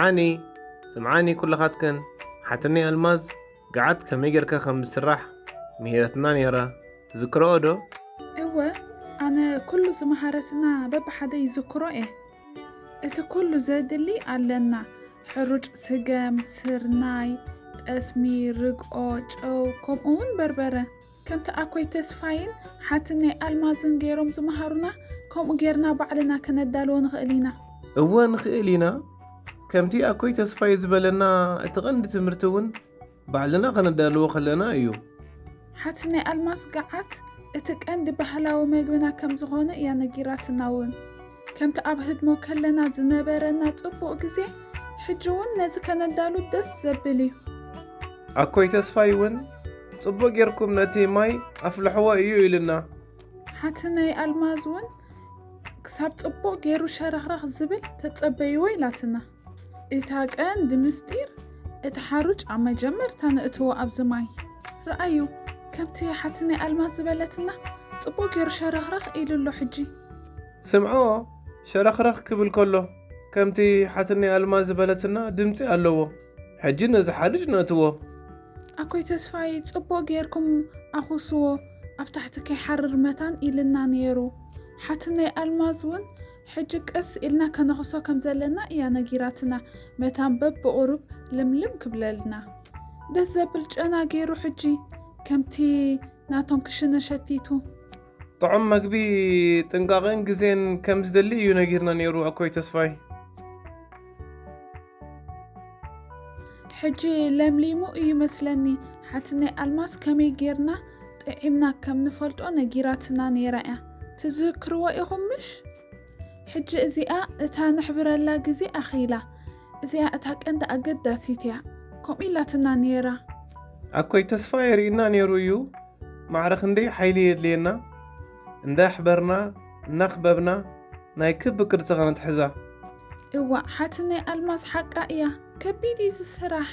ስምዓኒ፣ ስምዓኒ ኩልኻትክን። ሓትነይ ኣልማዝ፣ ገዓት ከመይ ጌርካ ከም ዝስራሕ ምሂረትና ነይራ። ትዝክርኦ ዶ? እወ፣ ኣነ ኩሉ ዝመሃረትና በብሓደ ይዝክሮ እየ። እቲ ኩሉ ዘድሊ ኣለና። ሕሩጭ ስገም፣ ስርናይ፣ ጠስሚ፣ ርግኦ፣ ጨው፣ ከምኡ እውን በርበረ። ከምቲ ኣኮይ ተስፋይን ሓትነይ ኣልማዝን ገይሮም ዝመሃሩና፣ ከምኡ ጌርና ባዕልና ከነዳልዎ ንኽእል ኢና። እወ፣ ንኽእል ኢና። ከምቲ ኣኮይ ተስፋይ ዝበለና፣ እቲ ቀንዲ ትምህርቲ እውን ባዕልና ከነዳልዎ ከለና እዩ። ሓትነይ ኣልማዝ፣ ገዓት እቲ ቀንዲ ባህላዊ መግብና ከም ዝኾነ እያ ነጊራትና እውን። ከምቲ ኣብ ህድሞ ከለና ዝነበረና ጽቡቕ ግዜ፣ ሕጂ እውን ነዚ ከነዳሉ ደስ ዘብል እዩ። ኣኮይ ተስፋይ እውን፣ ጽቡቕ ጌርኩም ነቲ ማይ ኣፍልሕዎ እዩ ኢሉና። ሓትነይ ኣልማዝ እውን፣ ክሳብ ጽቡቕ ገይሩ ሸረኽረኽ ዝብል ተጸበይዎ ኢላትና። እታ ቀንዲ ምስጢር፣ እቲ ሓሩጭ ኣብ መጀመርታ ነእትዎ ኣብዚ ማይ። ረኣዩ፣ ከምቲ ሓትነይ ኣልማዝ ዝበለትና፣ ጽቡቕ ገይሩ ሸረኽረኽ ኢሉ ኣሎ ሕጂ። ስምዖ፣ ሸረኽረኽ ክብል ከሎ፣ ከምቲ ሓትነይ ኣልማዝ ዝበለትና ድምጺ ኣለዎ። ሕጂ ነዚ ሓርጭ ነእትዎ። ኣኮይ ተስፋይ፣ ጽቡቕ ጌርኩም ኣኹስዎ፣ ኣብ ታሕቲ ከይሓርር መታን ኢልና ነይሩ። ሓትነይ ኣልማዝ እውን፣ ሕጂ ቀስ ኢልና ከነኹሶ ከም ዘለና እያ ነጊራትና፣ መታን በብቑሩብ ልምልም ክብለልና። ደስ ዘብል ጨና ገይሩ ሕጂ፣ ከምቲ ናቶም ክሽነ ሸቲቱ። ጥዑም መግቢ ጥንቃቐን ግዜን ከም ዝደሊ እዩ ነጊርና ነይሩ ኣኮይ ተስፋይ። ሕጂ ለምሊሙ እዩ መስለኒ። ሓትነይ ኣልማዝ ከመይ ጌርና ጥዒምና ከም ንፈልጦ ነጊራትና ነይራ እያ። ትዝክርዎ ኢኹም ምሽ? ሕጂ እዚኣ እታ ነሕብረላ ግዜ ኣኺላ። እዚኣ እታ ቀንዲ ኣገዳሲት እያ። ከምኡ ኢላትና ነይራ። ኣኮይ ተስፋይ ርኢና ነይሩ እዩ። ማዕረ ክንደይ ሓይሊ የድልየና? እንዳሕበርና፣ እናኽበብና፣ ናይ ክቢ ቅርጺ ከነትሕዛ። እዋእ፣ ሓትነይ ኣልማዝ ሓቃ እያ። ከቢድ እዩ እዚ ስራሕ።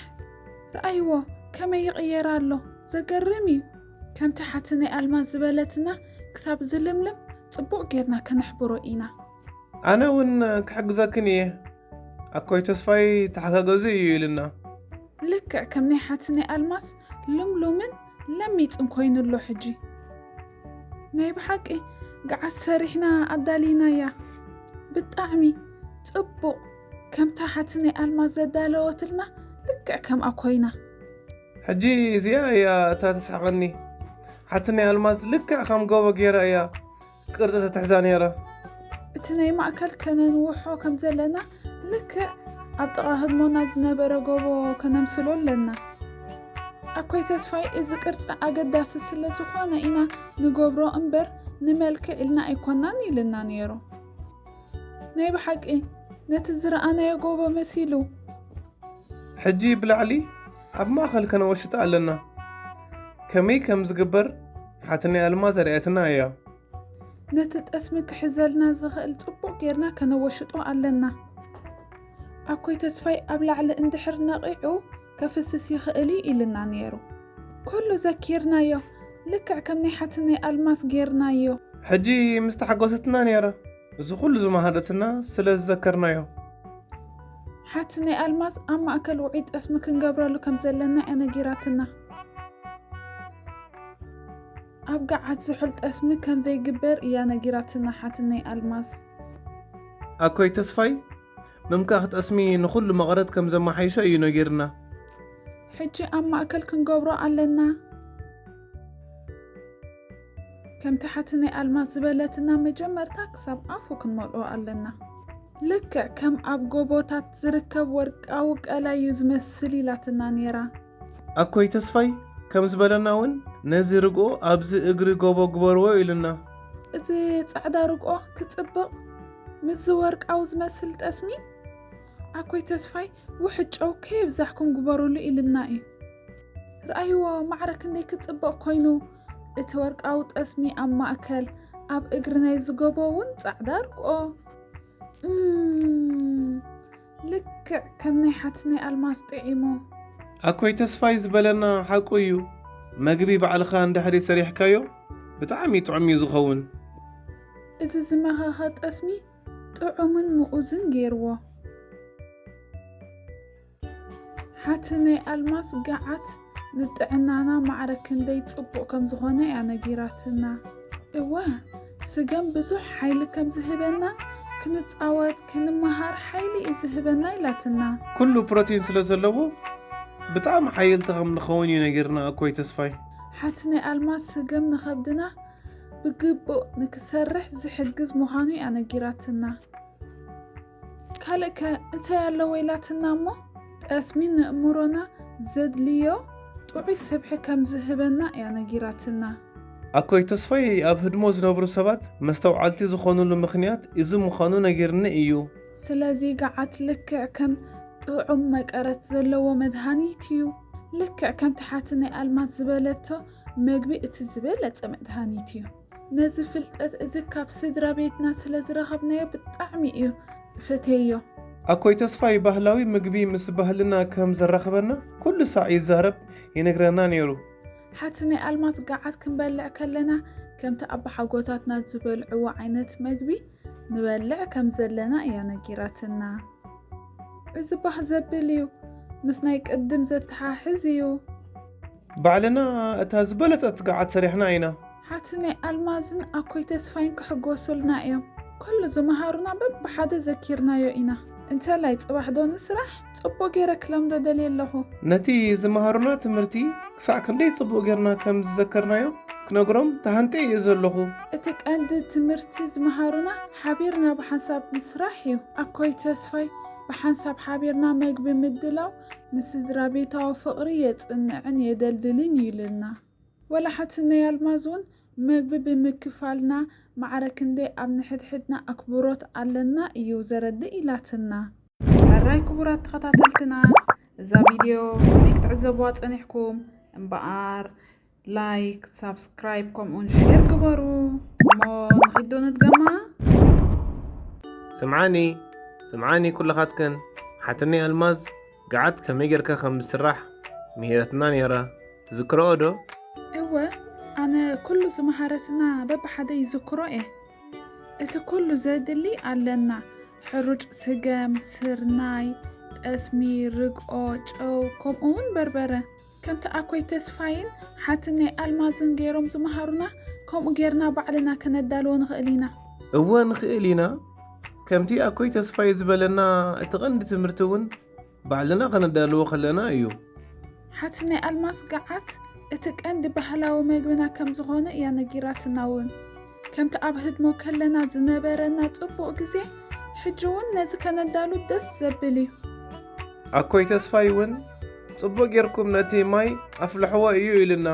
ረኣይዎ፣ ከመይ ይቕየር ኣሎ። ዘገርም እዩ። ከምቲ ሓትነይ ኣልማዝ ዝበለትና፣ ክሳብ ዝልምልም ጽቡቕ ጌርና ከነሕብሮ ኢና። ኣነ እውን ክሕግዘክን እየ። ኣኮይ ተስፋይ ተሓጋገዙ እዩ ኢልና። ልክዕ ከም ናይ ሓትነይ ኣልማዝ ልምሉምን ለሚጽን ኮይኑ ኣሎ ሕጂ። ናይ ብሓቂ ገዓት ሰሪሕና ኣዳሊናያ። ብጣዕሚ ጽቡቕ፣ ከምታ ሓትነይ ኣልማዝ ዘዳለወትልና ልክዕ ከምኣ ኮይና። ሕጂ እዚኣ እያ እታ ተስሕቐኒ። ሓትነይ ኣልማዝ ልክዕ ከም ጎቦ ገይራ እያ ቅርጺ ተትሕዛ ነይራ። እቲ ናይ ማእከል ከነንውሖ ከም ዘለና ልክዕ ኣብ ጥቓ ህድሞና ዝነበረ ጎቦ ከነምስሎ ኣለና። ኣኮይ ተስፋይ፣ እዚ ቅርጺ ኣገዳሲ ስለ ዝኾነ ኢና ንገብሮ እምበር፣ ንመልክዕ ኢልና ኣይኮናን ኢልና ነይሩ። ናይ ብሓቂ ነቲ ዝረኣናዮ ጎቦ መሲሉ። ሕጂ ብላዕሊ ኣብ ማእከል ከነወሽጣ ኣለና። ከመይ ከም ዝግበር ሓትነይ ኣልማዝ ኣርእያትና እያ። ነቲ ጠስሚ ክሕዘልና ዝኽእል ጽቡቕ ጌርና ከነወሽጦ ኣለና። ኣኮይ ተስፋይ ኣብ ላዕሊ እንድሕር ነቒዑ ከፍስስ ይኽእል እዩ ኢልና ነይሩ። ኩሉ ዘኪርናዮ፣ ልክዕ ከም ናይ ሓትነይ ኣልማዝ ጌርናዮ። ሕጂ ምስ ተሓጎሰትና ነይራ፣ እዚ ኩሉ ዝመሃረትና ስለ ዝዘከርናዮ። ሓትነይ ኣልማዝ ኣብ ማእከል ውዑይ ጠስሚ ክንገብረሉ ከም ዘለና እያ ነጊራትና። ኣብ ገዓት ዝሑል ጠስሚ ከም ዘይግበር እያ ነጊራትና ሓትነይ ኣልማዝ። ኣኮይ ተስፋይ፣ ምምካኽ ጠስሚ ንኹሉ መቐረት ከም ዘመሓይሾ እዩ ነጊርና። ሕጂ ኣብ ማእከል ክንገብሮ ኣለና። ከምቲ ሓትነይ ኣልማዝ ዝበለትና መጀመርታ ክሳብ ኣፉ ክንመልኦ ኣለና። ልክዕ ከም ኣብ ጎቦታት ዝርከብ ወርቃዊ ቀላይ እዩ ዝመስል ኢላትና ነይራ። ኣኮይ ተስፋይ ከም ዝበለና እውን ነዚ ርግኦ ኣብዚ እግሪ ጎቦ ግበርዎ ኢሉና። እዚ ጻዕዳ ርግኦ ክጽብቕ ምስዚ ወርቃዊ ዝመስል ጠስሚ ኣኮይ ተስፋይ ውሑድ ጨው ከየብዛሕኩም ግበሩሉ ኢልና እዩ። ረኣይዎ ማዕረ ክንደይ ክጽብቕ ኮይኑ፣ እቲ ወርቃዊ ጠስሚ ኣብ ማእከል፣ ኣብ እግሪ ናይዚ ጎቦ እውን ጻዕዳ ርግኦ። እም፣ ልክዕ ከም ናይ ሓትነይ ኣልማዝ ጥዒሙ። ኣኮይ ተስፋይ ዝበለና ሓቁ እዩ። መግቢ ባዕልኻ እንድሕሪ ሰሪሕካዮ ብጣዕሚ ጥዑም እዩ ዝኸውን። እዚ ዝመኸኸ ጠስሚ ጥዑምን ምኡዝን ገይርዎ። ሓትነይ ኣልማዝ ገዓት ንጥዕናና ማዕረ ክንደይ ጽቡቕ ከም ዝኾነ እያ ነጊራትና። እወ፣ ስገም ብዙሕ ሓይሊ ከም ዝህበናን ክንጻወት፣ ክንመሃር ሓይሊ እዩ ዝህበና ኢላትና። ኩሉ ፕሮቲን ስለ ዘለዎ ብጣዕሚ ሓየልቲ ከም ንኸውን እዩ ነጊርና ኣኮይ ተስፋይ። ሓትነይ ኣልማዝ ስገም ንኸብድና ብግቡእ ንክሰርሕ ዝሕግዝ ምዃኑ እያ ነጊራትና። ካልእ ከ እንታይ ኣለዎ ኢላትና እሞ፣ ጠስሚ ንእምሮና ዘድልዮ ጥዑይ ስብሒ ከም ዝህበና እያ ነጊራትና። ኣኮይ ተስፋይ ኣብ ህድሞ ዝነብሩ ሰባት መስተውዓልቲ ዝኾኑሉ ምኽንያት እዚ ምዃኑ ነጊርኒ እዩ። ስለዚ ገዓት ልክዕ ከም ጥዑም መቀረት ዘለዎ መድሃኒት እዩ። ልክዕ ከምቲ ሓትነይ ኣልማዝ ዝበለቶ፣ መግቢ እቲ ዝበለጸ መድሃኒት እዩ። ነዚ ፍልጠት እዚ ካብ ስድራ ቤትና ስለ ዝረኸብናዮ ብጣዕሚ እዩ ፈትየዮ። ኣኮይ ተስፋይ ባህላዊ ምግቢ ምስ ባህልና ከም ዘራኽበና ኩሉ ሳዕ ይዛረብ ይነግረና ነይሩ። ሓትነይ ኣልማዝ ገዓት ክንበልዕ ከለና ከምቲ ኣባሓጎታትና ዝበልዕዎ ዓይነት መግቢ ንበልዕ ከም ዘለና እያ ነጊራትና። እዚ ባህ ዘብል እዩ፣ ምስ ናይ ቅድም ዘተሓሕዝ እዩ። ባዕልና እታ ዝበለጸት ገዓት ሰሪሕና ኢና። ሓትነይ ኣልማዝን ኣኮይ ተስፋይን ክሕጎሱልና እዮም። ኩሉ ዝመሃሩና በብሓደ ዘኪርናዮ ኢና። እንተላይ ጽባሕ ዶ ንስራሕ? ጽቡቕ ገይረ ክለምዶ ደልየ ኣለኹ። ነቲ ዝመሃሩና ትምህርቲ ክሳዕ ክንደይ ጽቡቕ ጌርና ከም ዝዘከርናዮ ክነግሮም ተሃንጠ እየ ዘለኹ። እቲ ቀንዲ ትምህርቲ ዝመሃሩና ሓቢርና ብሓንሳብ ምስራሕ እዩ። ኣኮይ ተስፋይ ብሓንሳብ ሓቢርና መግቢ ምድላው ንስድራ ቤታዊ ፍቕሪ የጽንዕን የደልድልን እዩ ኢሉና። ወላ ሓትነይ ኣልማዝ እውን መግቢ ብምክፋልና ማዕረ ክንደይ ኣብ ንሕድሕድና ኣክብሮት ኣለና እዩ ዘረድእ ኢላትና። ሕራይ ክቡራት ተኸታተልትና፣ እዛ ቪድዮ ከመይ ክትዕዘብዋ ጸኒሕኩም? እምበኣር ላይክ፣ ሳብስክራይብ ከምኡውን ሼር ግበሩ። እሞ ንኺዶ ንድገማ። ስምዓኒ፣ ስምዓኒ ኩልኻትክን፣ ሓትነይ ኣልማዝ ገዓት ከመይ ጌርካ ከም ዝስራሕ ምሂረትና ነይራ። ትዝክረኦ ዶ? እወ፣ ኣነ ኩሉ ዝመሃረትና በብሓደ ይዝክሮ እየ። እቲ ኩሉ ዘድሊ ኣለና። ሕሩጭ ስገም፣ ስርናይ፣ ጠስሚ፣ ርግኦ፣ ጨው፣ ከምኡ እውን በርበረ። ከምቲ ኣኮይ ተስፋይን ሓትነይ ኣልማዝን ገይሮም ዝመሃሩና፣ ከምኡ ጌርና ባዕልና ከነዳልዎ ንኽእል ኢና። እወ፣ ንኽእል ኢና። ከምቲ ኣኮይ ተስፋይ ዝበለና፣ እቲ ቀንዲ ትምህርቲ እውን ባዕልና ከነዳልዎ ከለና እዩ። ሓትነይ ኣልማዝ ገዓት እቲ ቀንዲ ባህላዊ መግብና ከም ዝኾነ እያ ነጊራትና እውን። ከምቲ ኣብ ህድሞ ከለና ዝነበረና ጽቡቕ ግዜ፣ ሕጂ እውን ነዚ ከነዳሉ ደስ ዘብል እዩ። ኣኮይ ተስፋይ እውን ጽቡቕ ጌርኩም ነቲ ማይ ኣፍልሕዎ እዩ ኢሉና።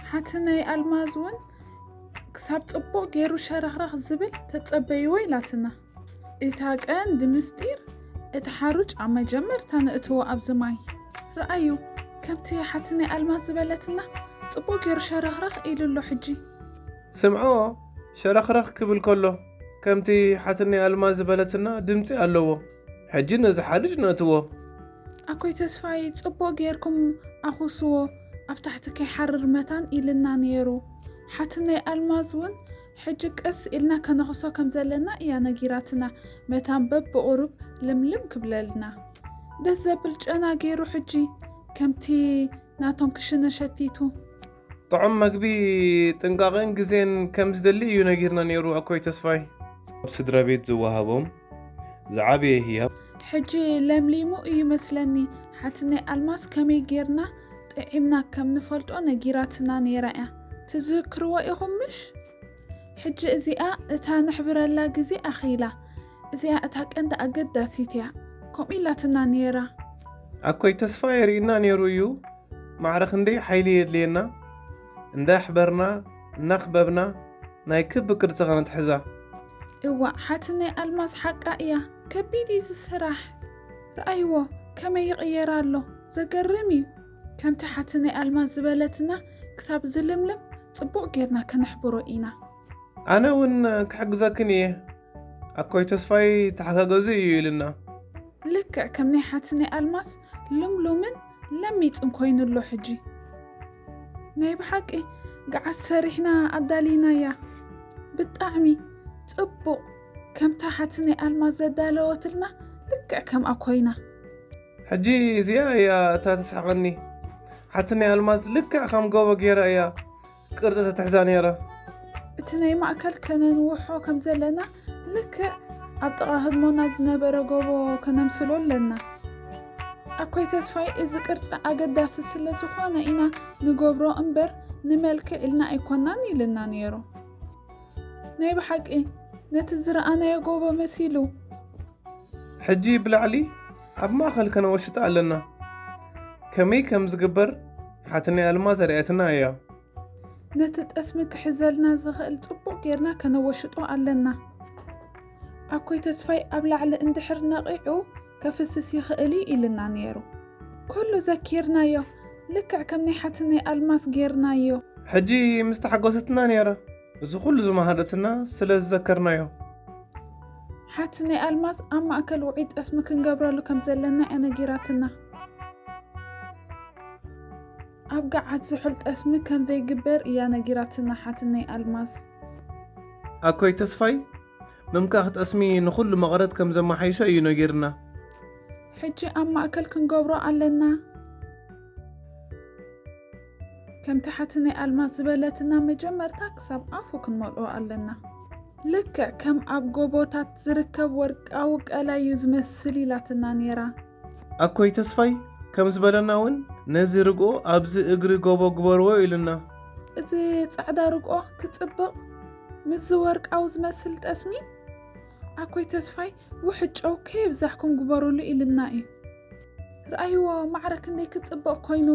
ሓትነይ ኣልማዝ እውን ክሳብ ጽቡቕ ገይሩ ሸረኽረኽ ዝብል ተጸበይዎ ኢላትና። እታ ቀንዲ ምስጢር፣ እቲ ሓሩጭ ኣብ መጀመርታ ነእትዎ ኣብዚ ማይ። ረኣዩ፣ ከምቲ ሓትነይ ኣልማዝ ዝበለትና፣ ጽቡቕ ገይሩ ሸረኽረኽ ኢሉ ኣሎ ሕጂ። ስምዖ፣ ሸረኽረኽ ክብል ከሎ፣ ከምቲ ሓትነይ ኣልማዝ ዝበለትና ድምጺ ኣለዎ። ሕጂ ነዚ ሓሩጭ ነእትዎ። ኣኮይ ተስፋይ፣ ጽቡቕ ጌርኩም ኣኹስዎ፣ ኣብ ታሕቲ ከይሓርር መታን ኢልና ነይሩ። ሓትነይ ኣልማዝ እውን ሕጂ ቀስ ኢልና ከነኹሶ ከም ዘለና እያ ነጊራትና፣ መታን በብቑሩብ ልምልም ክብለልና። ደስ ዘብል ጨና ገይሩ ሕጂ፣ ከምቲ ናቶም ክሽነ ሸቲቱ። ጥዑም መግቢ ጥንቃቐን ግዜን ከም ዝደሊ እዩ ነጊርና ነይሩ ኣኮይ ተስፋይ። ኣብ ስድራ ቤት ዝወሃቦም ዝዓበየ ህያብ። ሕጂ ለምሊሙ እዩ መስለኒ። ሓትነይ ኣልማዝ ከመይ ጌርና ጥዒምና ከም ንፈልጦ ነጊራትና ነይራ እያ። ትዝክርዎ ኢኹም ምሽ? ሕጂ እዚኣ እታ ነሕብረላ ግዜ ኣኺላ። እዚኣ እታ ቀንዲ ኣገዳሲት እያ። ከምኡ ኢላትና ነይራ። ኣኮይ ተስፋ የርእየና ነይሩ እዩ። ማዕረ ክንደይ ሓይሊ የድልየና። እንዳሕበርና፣ እናኽበብና ናይ ክቢ ቅርጺ ከነትሕዛ። እዋእ፣ ሓትነይ ኣልማዝ ሓቃ እያ። ከቢድ እዩ እዚ ስራሕ። ረኣይዎ፣ ከመይ ይቕየር ኣሎ። ዘገርም እዩ። ከምቲ ሓትነይ ኣልማዝ ዝበለትና፣ ክሳብ ዝልምልም ጽቡቕ ጌርና ከነሕብሮ ኢና። ኣነ እውን ክሕግዘክን እየ። ኣኮይ ተስፋይ ተሓጋገዙ እዩ ኢልና። ልክዕ ከም ናይ ሓትነይ ኣልማዝ ልምሉምን ለሚጽን ኮይኑ ኣሎ ሕጂ። ናይ ብሓቂ ገዓት ሰሪሕና ኣዳሊናያ። ብጣዕሚ ጽቡቕ፣ ከምታ ሓትነይ ኣልማዝ ዘዳለወትልና ልክዕ ከምኣ ኮይና። ሕጂ እዚኣ እያ እታ ተስሕቐኒ። ሓትነይ ኣልማዝ ልክዕ ከም ጎቦ ገይራ እያ ቅርጺ ተትሕዛ ነይራ። እቲ ናይ ማእከል ከነንውሖ ከም ዘለና፣ ልክዕ ኣብ ጥቓ ህድሞና ዝነበረ ጎቦ ከነምስሎ ኣለና። ኣኮይ ተስፋይ፣ እዚ ቅርጺ ኣገዳሲ ስለ ዝኾነ ኢና ንገብሮ እምበር፣ ንመልክዕ ኢልና ኣይኮናን ኢልና ነይሩ። ናይ ብሓቂ ነቲ ዝረኣናዮ ጎቦ መሲሉ። ሕጂ ብላዕሊ ኣብ ማእከል ከነወሽጣ ኣለና። ከመይ ከም ዝግበር ሓትነይ ኣልማዝ ኣርእያትና እያ። ነቲ ጠስሚ ክሕዘልና ዝኽእል ጽቡቕ ጌርና ከነወሽጦ ኣለና። ኣኮይ ተስፋይ ኣብ ላዕሊ እንድሕር ነቒዑ ከፍስስ ይኽእል እዩ ኢልና ነይሩ። ኩሉ ዘኪርናዮ፣ ልክዕ ከም ናይ ሓትነይ ኣልማዝ ጌርናዮ። ሕጂ ምስ ተሓጎሰትና ነይራ፣ እዚ ኩሉ ዝመሃረትና ስለ ዝዘከርናዮ። ሓትነይ ኣልማዝ ኣብ ማእከል ውዑይ ጠስሚ ክንገብረሉ ከም ዘለና እያ ነጊራትና። ኣብ ገዓት ዝሑል ጠስሚ ከም ዘይግበር እያ ነጊራትና ሓትነይ ኣልማዝ። ኣኮይ ተስፋይ፣ ምምካኽ ጠስሚ ንኹሉ መቐረት ከም ዘመሓይሾ እዩ ነጊርና። ሕጂ ኣብ ማእከል ክንገብሮ ኣለና። ከምቲ ሓትነይ ኣልማዝ ዝበለትና፣ መጀመርታ ክሳብ ኣፉ ክንመልኦ ኣለና። ልክዕ ከም ኣብ ጎቦታት ዝርከብ ወርቃዊ ቀላይ እዩ ዝመስል ኢላትና ነይራ። ኣኮይ ተስፋይ ከም ዝበለና እውን፣ ነዚ ርግኦ ኣብዚ እግሪ ጎቦ ግበርዎ ኢሉና። እዚ ጻዕዳ ርግኦ ክጽብቕ ምስዚ ወርቃዊ ዝመስል ጠስሚ፣ ኣኮይ ተስፋይ፣ ውሑድ ጨው ከየብዛሕኩም ግበሩሉ ኢልና እዩ። ረኣይዎ፣ ማዕረ ክንደይ ክጽብቕ ኮይኑ፣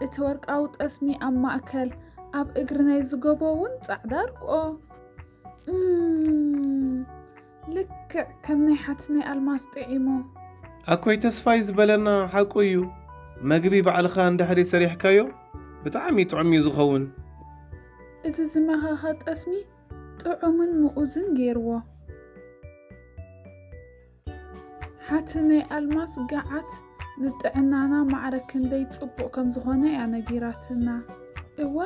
እቲ ወርቃዊ ጠስሚ ኣብ ማእከል፣ ኣብ እግሪ ናይዚ ጎቦ እውን ጻዕዳ ርግኦ። እም፣ ልክዕ ከም ናይ ሓትነይ ኣልማዝ ጥዒሙ። ኣኮይ ተስፋይ ዝበለና ሓቁ እዩ። መግቢ ባዕልኻ እንድሕሪ ሰሪሕካዮ፣ ብጣዕሚ ጥዑም እዩ ዝኸውን። እዚ ዝመኸኸ ጠስሚ ጥዑምን ምኡዝን ገይርዎ። ሓትነይ ኣልማዝ ገዓት ንጥዕናና ማዕረ ክንደይ ጽቡቕ ከም ዝኾነ እያ ነጊራትና። እወ፣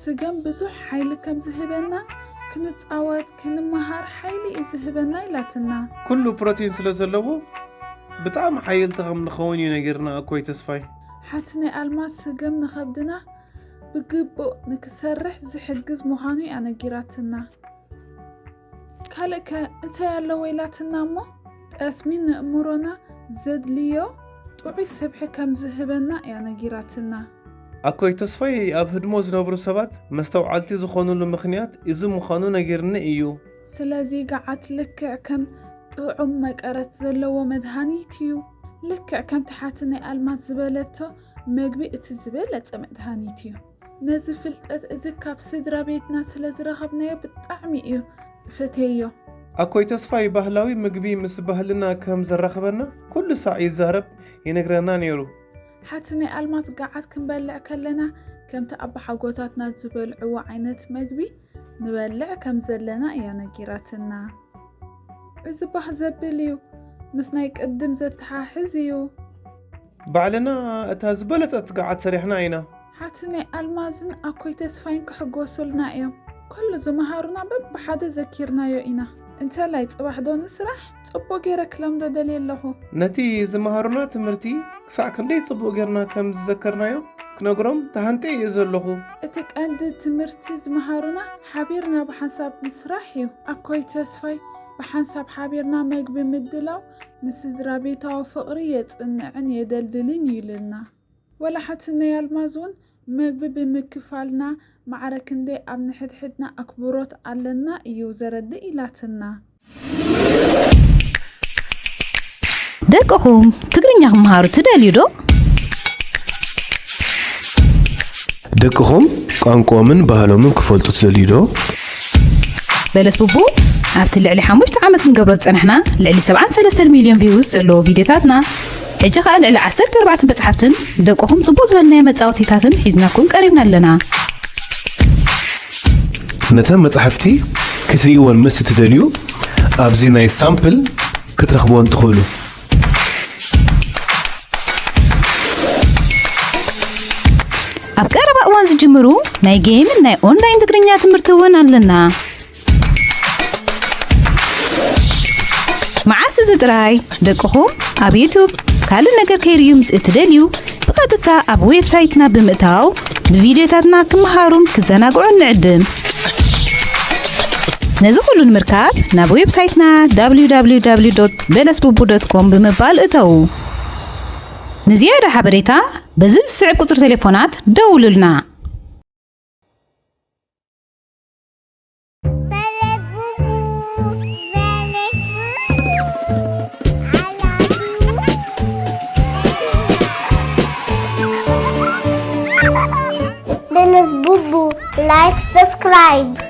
ስገም ብዙሕ ሓይሊ ከም ዝህበናን ክንጻወት፣ ክንመሃር ሓይሊ እዩ ዝህበና ኢላትና። ኩሉ ፕሮቲን ስለ ዘለዎ፣ ብጣዕሚ ሓየልቲ ከም ንኸውን እዩ ነጊርና ኣኮይ ተስፋይ። ሓትነይ ኣልማዝ ስገም ንኸብድና ብግቡእ ንክሰርሕ ዝሕግዝ ምዃኑ እያ ነጊራትና። ካልእ ከ እንታይ ኣለዎ ኢላትና እሞ፣ ጠስሚ ንእምሮና ዘድልዮ ጥዑይ ስብሒ ከም ዝህበና እያ ነጊራትና። ኣኮይ ተስፋይ ኣብ ህድሞ ዝነብሩ ሰባት መስተውዓልቲ ዝኾኑሉ ምኽንያት እዚ ምዃኑ ነጊርኒ እዩ። ስለዚ ገዓት ልክዕ ከም ጥዑም መቀረት ዘለዎ መድሃኒት እዩ። ልክዕ ከምቲ ሓትነይ ኣልማዝ ዝበለቶ፣ መግቢ እቲ ዝበለጸ መድሃኒት እዩ። ነዚ ፍልጠት እዚ ካብ ስድራ ቤትና ስለ ዝረኸብናዮ ብጣዕሚ እዩ ፈትየዮ። ኣኮይ ተስፋይ ባህላዊ ምግቢ ምስ ባህልና ከም ዘራኽበና ኩሉ ሳዕ ይዛረብ ይነግረና ነይሩ። ሓትነይ ኣልማዝ ገዓት ክንበልዕ ከለና ከምቲ ኣቦሓጎታትና ዝበልዕዎ ዓይነት መግቢ ንበልዕ ከም ዘለና እያ ነጊራትና። እዚ ባህ ዘብል እዩ፣ ምስ ናይ ቅድም ዘተሓሕዝ እዩ። ባዕልና እታ ዝበለጸት ገዓት ሰሪሕና ኢና። ሓትነይ ኣልማዝን ኣኮይ ተስፋይን ክሕጎሱልና እዮም። ኩሉ ዝመሃሩና በብሓደ ዘኪርናዮ ኢና። እንተላይ ጽባሕ ዶ ንስራሕ? ጽቡቕ ገይረ ክለምዶ ደልየ ኣለኹ። ነቲ ዝመሃሩና ትምህርቲ ክሳዕ ክንደይ ጽቡቕ ጌርና ከም ዝዘከርናዮ ክነግሮም ተሃንጥየ እየ ዘለኹ። እቲ ቀንዲ ትምህርቲ ዝመሃሩና ሓቢርና ብሓንሳብ ምስራሕ እዩ። ኣኮይ ተስፋይ፣ ብሓንሳብ ሓቢርና መግቢ ምድላው ንስድራ ቤታዊ ፍቕሪ የጽንዕን የደልድልን እዩ ኢሉና። ወላ ሓትነይ ኣልማዝ እውን መግቢ ብምክፋልና ማዕረ ክንደይ ኣብ ንሕድሕድና ኣክብሮት ኣለና እዩ ዘረድእ ኢላትና። ደቅኹም ትግርኛ ክመሃሩ ትደልዩ ዶ? ደቅኹም ቋንቋኦምን ባህሎምን ክፈልጡ ትደልዩ ዶ? በለስ ቡቡ ኣብቲ ልዕሊ ሓሙሽተ ዓመት ክንገብሮ ዝጸናሕና ልዕሊ ሰብዓን ሰለስተን ሚልዮን ቪውስ ዘለዎ ቪድዮታትና ሕጂ ከኣ ልዕሊ ዓሰርተ ኣርባዕተ መጻሕፍትን ደቅኹም ጽቡቕ ዝበልናዮ መጻወቲታትን ሒዝናኩም ቀሪብና ኣለና። ነተን መጻሕፍቲ ክትርእይወን ምስ እትደልዩ ኣብዚ ናይ ሳምፕል ክትረኽብወን ትኽእሉ። ኣብ ቀረባ እዋን ዝጅምሩ ናይ ጌምን ናይ ኦንላይን ትግርኛ ትምህርቲ እውን ኣለና። መዓስ እዚ ጥራይ ደቅኹም ኣብ ዩቱብ ካልእ ነገር ከይርእዩ ምስ እትደልዩ፣ ብቐጥታ ኣብ ዌብሳይትና ብምእታው ብቪድዮታትና ክመሃሩን ክዘናግዑን ንዕድም። ነዚ ኩሉ ንምርካብ ናብ ዌብሳይትና www.benesbubu.com ብምባል እተዉ። ንዝያዳ ሓበሬታ በዚ ዝስዕብ ቁጽሪ ቴሌፎናት ደውሉልና። Benes Bubu, like, subscribe.